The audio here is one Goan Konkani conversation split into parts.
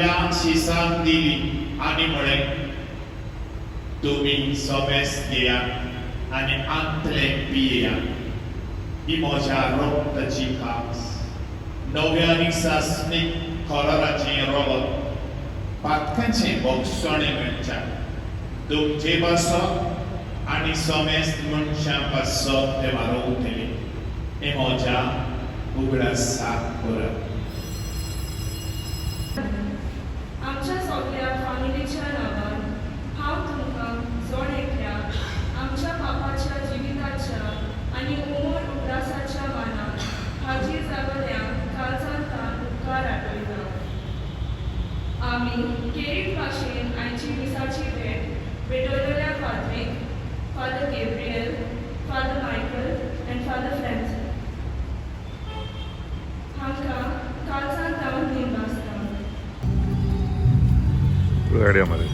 आपल्या शिसांक दिली आनी म्हळें, तुमी सोमेस घेयात आनी आंतलें पियेयात. ही म्हज्या रक्ताची कास, नव्या आनी सासणीक कराराचें रगत, पातकाचें भोगसणें मेळच्या तुमचे पासत आनी समेस्त मनशां पासत ते वारोवतले. हें म्हज्या उगडासाक करात. आमच्या सगळ्या फामिलीच्या नांवान हांव तुमकां जण एकल्याक आमच्या पापाच्या जिविताच्या आनी उमर उगडासाच्या मानान हाजीर जाल्ल्यांक काळजांतान उपकार आठयता. आमी केरीट भाशेन आयची मिसाची भेट भेटयलेल्या फादरीक, Father Gabriel, Father Michael and Father Francis हांकां काळजांत धांवन दिनवासता. गाडयामध्ये.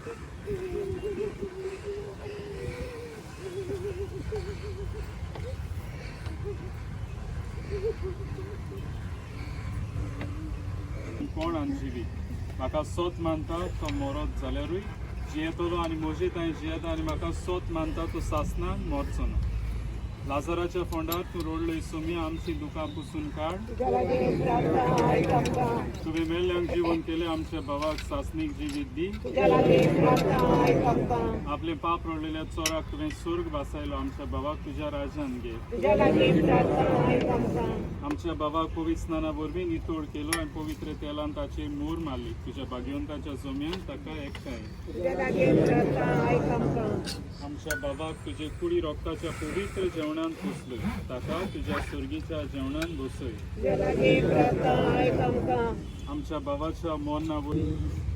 कोण आनी जिवीत म्हाका सोत मानता तो मरत जाल्यारूय जियेतलो आनी म्हजे थंय जियेता आनी म्हाका सोत मानता तो सासनान मरचो ना. लाजराच्या फोंडार तूं रोडलोय सोमी, आमची दुकां पुसून काड. तुवें मेल्ल्यांक जिवन केलें, आमच्या भावाक सासणीक जिवीत दी. आपलें पाप रोडलेल्या चोराक तुवें स्वर्ग वासायलो, आमच्या भावाक तुज्या राज्यान घे. आमच्या बाबाक पवित्र स्नाना वरवीं नितोड केलो आनी पवित्र तेलान ताची मोर मारली. तुज्या भाग्यवंताच्या जम्यान ताका एकठांय. आमच्या बाबाक तुजे कुडी रोगताच्या पवित्र जेवणान पुसलोय, ताका तुज्या सुर्गीच्या जेवणान बसय. आमच्या बाबाच्या मरणा वरवीं